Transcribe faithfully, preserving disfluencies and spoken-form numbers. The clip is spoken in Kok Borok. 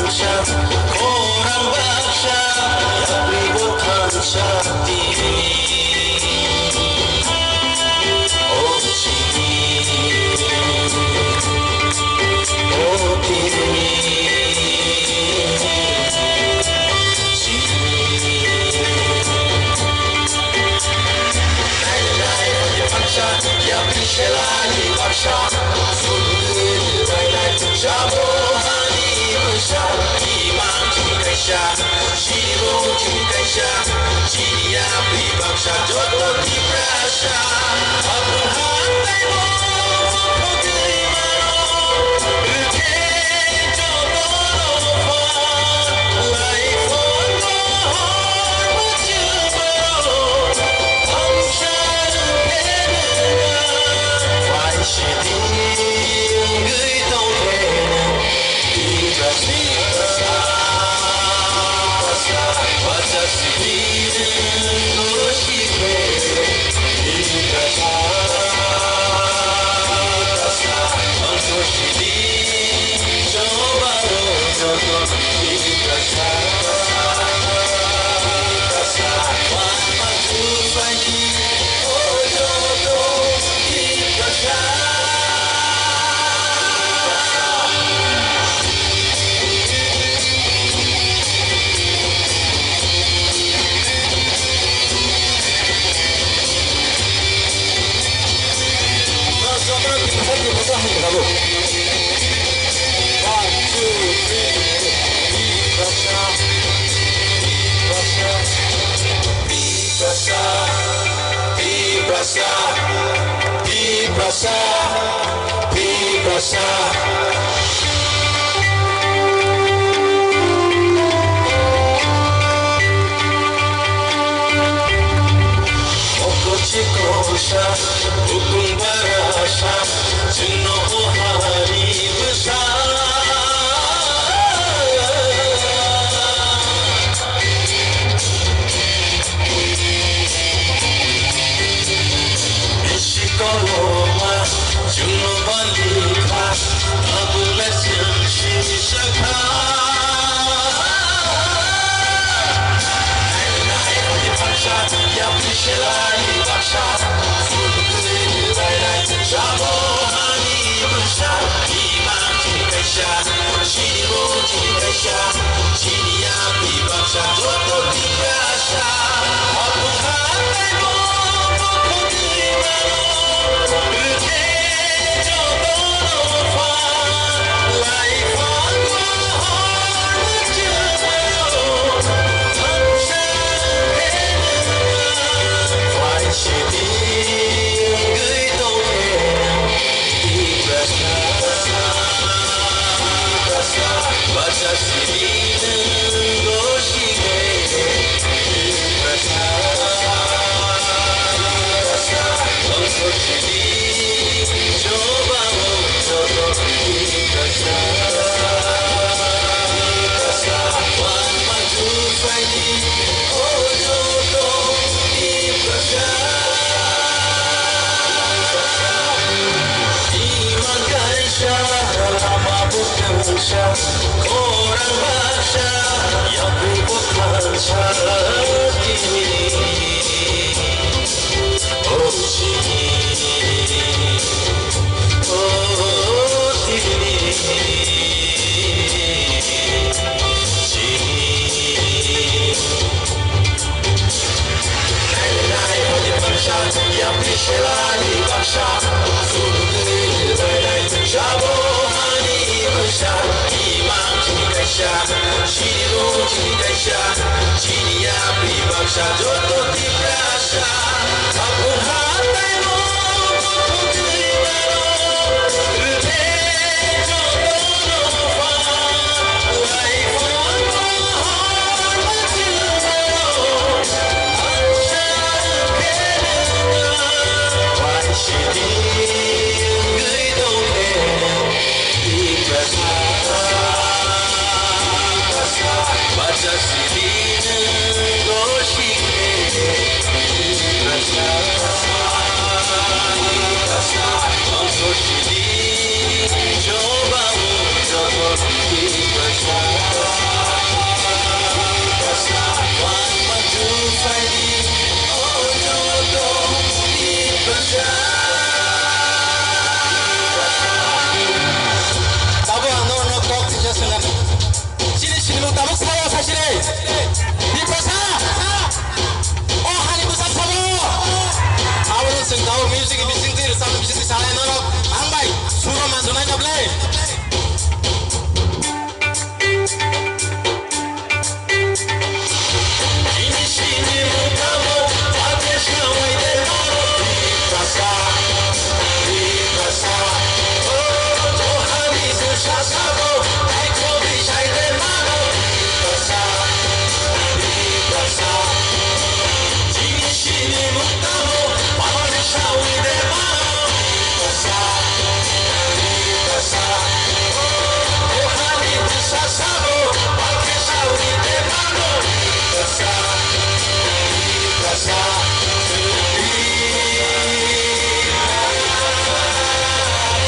Khorang baksa yapri bo thansa tini. O chini, o tini, chini. Nai nai, o ye baksa, yapri sela ni baksa. Sundri bai nai, sabo hani baksa, imang chini kaisa. Chini bo chini kaisa, chini yapri baksa joto Tiprasa. Aphuru hatai bo khogwi mano, rwkhe joto no phan. Lai phongo hor muchung mano, hamsa rwkhe nwnga. Wai sidi wngwi tongkhe nang. Tiprasa, Tiprasa, Tiprasa. Okochi kosa, bukung barasa, chwngno o hari bwsa. Bisi koloma chwngno balikha, tabukle chwng sisakha. Nai nai oni baksa, yapri selai baksa, phulukri bailai, sabo hani bwsa, imang chini kaisa, chini bo chini kaisa, chini yapri baksa, joto Tiprasa. Lama bwtwngsa, khorang baksa, yapri bwkhansa tini. O chini, o tini, chini. Nai nai oni baksa, yapri selai baksa, phulukri bailai, sabo hani bwsa, imang chini kaisa, chini bo chini kaisa, chini yapri baksa, joto Tiprasa. Aphuru hatai bo